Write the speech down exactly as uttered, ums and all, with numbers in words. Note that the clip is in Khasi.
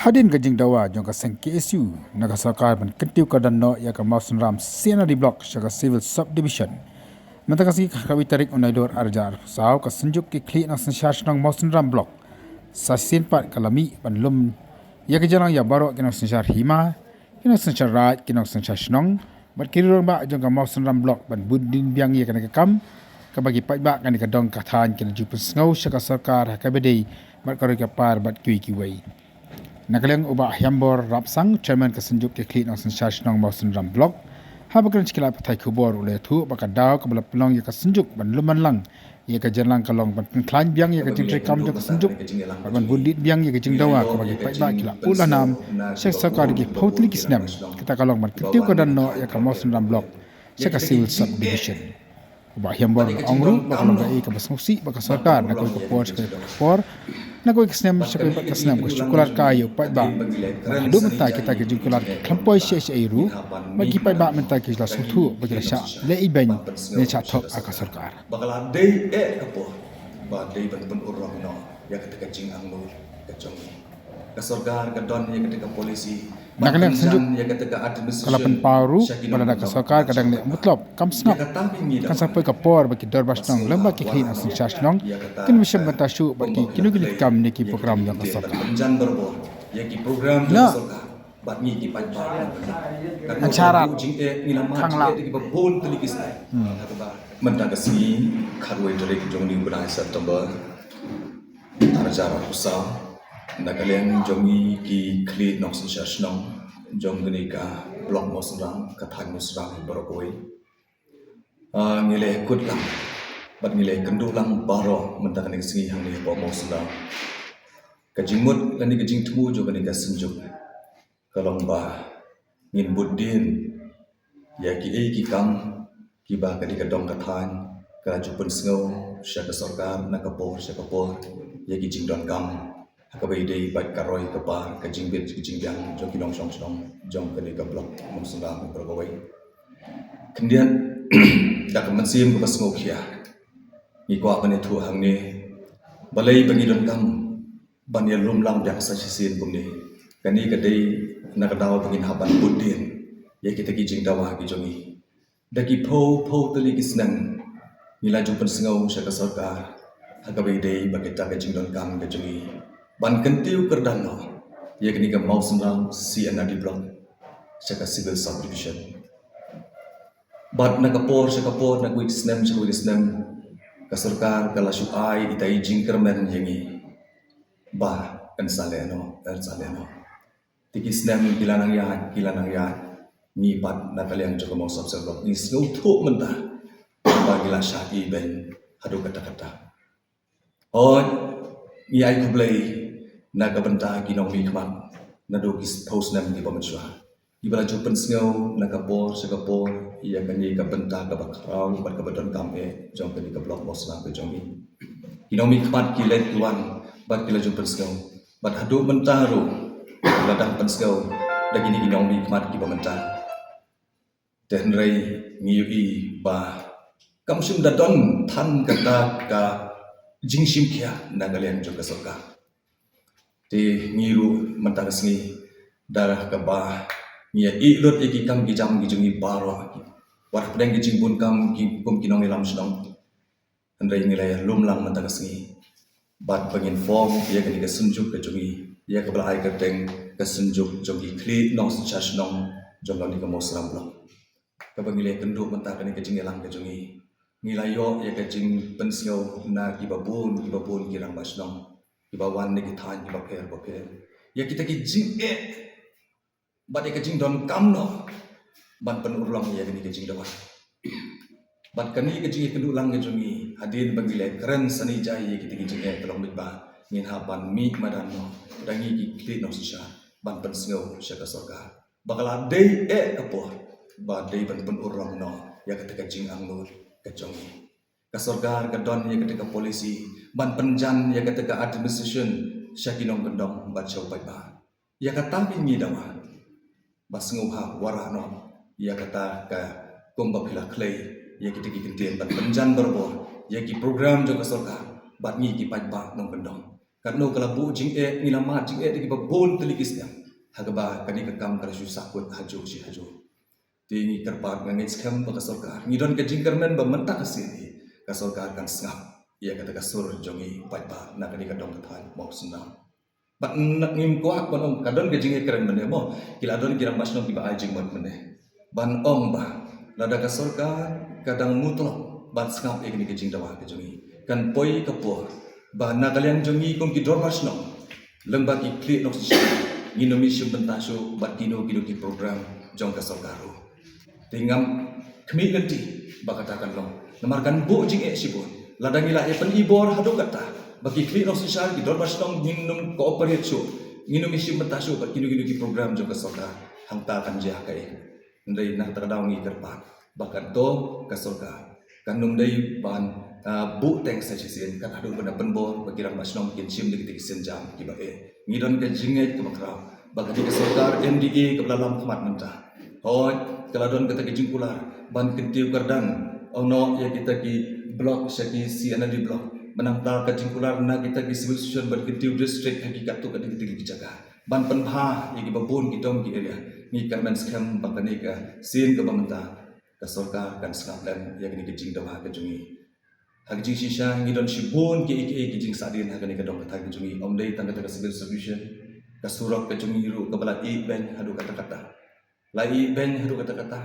Hadien ka jingdawa jong ka seng K S U na ka sorkar ban kyntiew kyrdan noh ïa ka Mawsynram C and R D Block sha ka Civil Subdivision, mynta ka sngi ka khatwei tarik u Nailur arhajar arphew saw, ka Synjuk ki khlieh nongsynshar shnong Mawsynram Block sa shisien pat ka la mih ban lum ïa ka jingïalang ïa baroh ki nongsynshar hima, ki nongsynshar raid, ki nongsynshar shnong bad ki rangbah jong ka Mawsynram Block ban bud dien biang ïa kane ka kam, kaba ki paidbah kane ka dong ka thaiñ ki la ju pynsngew sha ka sorkar ha kaba dei bad ka roi ka par bad kiwei kiwei. Na ka liang u Bah Hiambor Rapsang, Chairman ka Synjuk ki khlieh nongsynshar shnong Mawsynram Block, haba kren sha ki lad pathai khubor u la ïathuh ba ka daw kaba la pynlong ïa ka Synjuk ban lum ban lang ïa ka jingïalang ka long ban pynkhlaiñ biang ïa ka jingtrei kam jong ka Synjuk bad ban bud dien biang ïa ka jingdawa kaba ki paidbah ki la pud la nam sha ka sorkar da ki phew tylli ki snem, kata ka long ban kyntiew kyrdan noh ïa ka Mawsynram Block sha ka Civil Subdivision. U Bah Hiambor u la ong ruh ba ka long kaei kaba sngewsih ba ka sorkar na kawei ka por sha kawei ka por, na kawei ka snem sha kawei pat ka snem, ka shu kular kai ïa u paidbah. Bad haduh mynta kita ki jingkular ki khlem poi shaei shaei ruh, bad ki paidbah mynta ki la sngewthuh ba ki la shah leh ibeiñ ne shah thok ha ka sorkar. Ba ka la dei eh ka por ba dei ban pynurlong noh ïa kata ka jingangnud ka jong ngi. Ka sorkar ka don ïa kata ka policy. Na ka liang ka Synjuk ka la pynpaw ruh ba lada ka sorkar ka dang leh mutlop kam sngap, kan sa poi ka por ba ki dorbar shnong lem bad ki khlieh nongsynshar shnong kin ym shim bynta shuh bad ki kino kino ki kam ne ki program jong ka sorkar. Ïa ki program jong ka sorkar bad ngi ki paidbah. Kan sharat jingeh ngi la mad khang la jingeh da kiba bun tylli ki snem. Mynta ka sngi khatwei tarik jong u bnai September arhajar arphew saw, na ka liang jong ngi ki khlieh nongsynshar shnong jong kane ka Block Mawsynram, ka thaiñ Mawsynram baroh kawei, ah, ngi la kut lang bad ngi la kynduh lang baroh mynta kane ka sngi hangne hapoh Mawsynram. Ka jingmut lane ka jingthmu jong kane ka Synjuk ka long ba ngin bud dien ïa kiei ki kam kiba ka dei ka dong ka thaiñ ka la ju pynsngew sha ka sorkar na ka por sha ka por ïa ki jingdonkam ha kaba ïadei bad ka roi ka par, ka jingbit ka jingbiang jong ki nongshong shnong jong kane ka Block Mawsynram baroh kawei. Khyndiat da ka mynsiem kaba sngewkhia ngi kwah ban ïathuh hangne balei ba ngi donkam ban ïalum lang biang sa shisien kumne. Kane ka dei na ka daw ba ngin hap ban bud dien ïa kita ki jingdawa ki jong ngi. Da ki phew phew tylli ki snem ngi la ju pynsngew sha ka sorkar ha kaba ïadei bad kita ka jingdonkam ka jong ngi ban kyntiew kyrdan noh ïa kane ka Mawsynram C and R D Block sha ka Civil Subdivision. Bad na ka por sha ka por, na kawei ka snem sha kawei ka snem, ka sorkar ka la shu ai ita i jingkyrmen ïa ngi ba yn sa leh noh, yn sa leh noh. Te ki snem ki la nang ïaid, ki la nang ïaid, ngi pat na ka liang jong ka Mawsynram Block ngi sngewthuh mynta ba ngi la shah ibeiñ haduh katta katta. Hooid, ngi ai khublei na ka bynta ki nongmihkhmat naduh ki phew snem kiba mynshuwa, kiba la ju pynsngew na ka por sha ka por ïa kane ka bynta kaba khraw bad kaba donkam eh jong kane ka Block Mawsynram ka jong ngi. Ki nongmihkhmat ki leit ki wan bad ki la ju pynsngew, bad haduh mynta ruh la dang pynsngew da kine ki nongmihkhmat kiba mynta. Te hynrei ngi ïohi ba kam shym da don than kata ka jingshim khia na ka liang jong ka sorkar. Te ngi ruh mynta ka sngi da kaba ngi ïa ïeh lut ïa ki kam ki jam ki jong ngi baroh, wat hapdeng ki jingbun kam ki kum ki nongïalam shnong. Hynrei ngi la ïalum lang mynta ka sngi bad ba ngin form ïa kane ka Synjuk ka jong ngi, ïa kaba la ai kyrteng ka Synjuk jong ki khlieh nongsynshar shnong jong kane ka Mawsynram Block. Kaba ngi la ïakynduh mynta kane ka jingïalang ka jong ngi, ngi la ïoh ïa ka jingpynsngew na kiba bun kiba bun ki rangbah shnong kiba wan na ki thaiñ kiba pher ba pher ïa kita ki jingeh bad ïa ka jingdonkam noh ban pynurlong ïa kane ka jingdawa. Bad kane ka jingïakynduh lang ka jong ngi hadien ba ngi la kren sani jai ïa kita ki jingeh ka long beit ba ngin hap ban mih madan noh da ngi ki khlieh nongsynshar ban pynsngew sha ka sorkar ba ka la dei eh ka por ba dei ban pynurlong noh ïa kata ka jingangnud ka jong ngi. Ka sorkar ka don ïa kata ka policy ban pynjan ïa kata ka administration sha ki nongkyndong bad sha u paidbah. Ïa kata ngi dawa ba sngewbha wanrah noh ïa kata ka, kumba phi la khlei ïa kita ki kyntien ban pynjan barabor ïa ki program jong ka sorkar bad ngi ki paidbah nongkyndong. Katno ka la buh jingeh, ngi la mad jingeh da kiba bun tylli ki snem. Ha kaba kane ka kam ka la shu sahkut hajuh shi hajuh. Te ngi kyrpad, nga ngeit skhem ba ka sorkar, ngi don ka jingkyrmen ba mynta ka sien hi ka sorkar kan sngap ïa kata ka sur jong ngi paidbah na kane ka dong ka thaiñ Mawsynram. Bad ngim kwah ban ong ka don ka jingkyrmen mynne mo, ki la don ki rangbah shnong kiba ai jingmut mynne ban ong ba lada ka sorkar ka dang mutlop ban sngap ïa kane ka jingdawa ka jong ngi, kan poi ka por ba na ka liang jong ngi kum ki dorbar shnong, lem bad ki khlieh nongsynshar, ngin ym ïashim bynta shuh bad kino kino ki program jong ka sorkar ruh. Te ngam khmih lynti ba kata kan long, namar kan buh jingeh shibun lada ngi la ïa pynibor haduh katta ba ki khlieh nongsynshar, ki dorbar shnong ngin ym cooperate shuh, ngin ym ïashim bynta shuh bad kino kino ki program jong ka sorkar. Hangta kan jia kaei? Hynrei na kata ka daw ngi kyrpad ba kan to ka sorkar kan ym dei ban, ah, buh teng sa shisien, kan haduh ban da pynbor ba ki rangbah shnong kin shim da kita ki sienjam kiba eh. Ngi don ka jingngeit kaba khraw ba kata ka sorkar M D A kaba la lam khmat mynta, hooid, ka la don kata ka jingkular ban kyntiew kyrdan, ong noh ïa kita ki block sha ki C and D block, mynta ka jingkular na kita ki civil station ban kyntiew district ha ki katto katne kita ki jaka, ban pynbha ïa kiba bun ki dong ki area. Ngi kyrmen skhem ba kane ka sien kaba mynta ka sorkar kan sngap lem ïa kane ka jingdawa ka jong ngi. Ha ka jingshisha ngi don shibun kiei kiei ki jingsahdien ha kane ka dong ka thaiñ ka jong ngi, ym dei tang kata ka civil station, ka surok ka jong ngi ruh kaba la ïeh beiñ haduh katta katta. La ïeh beiñ haduh katta katta.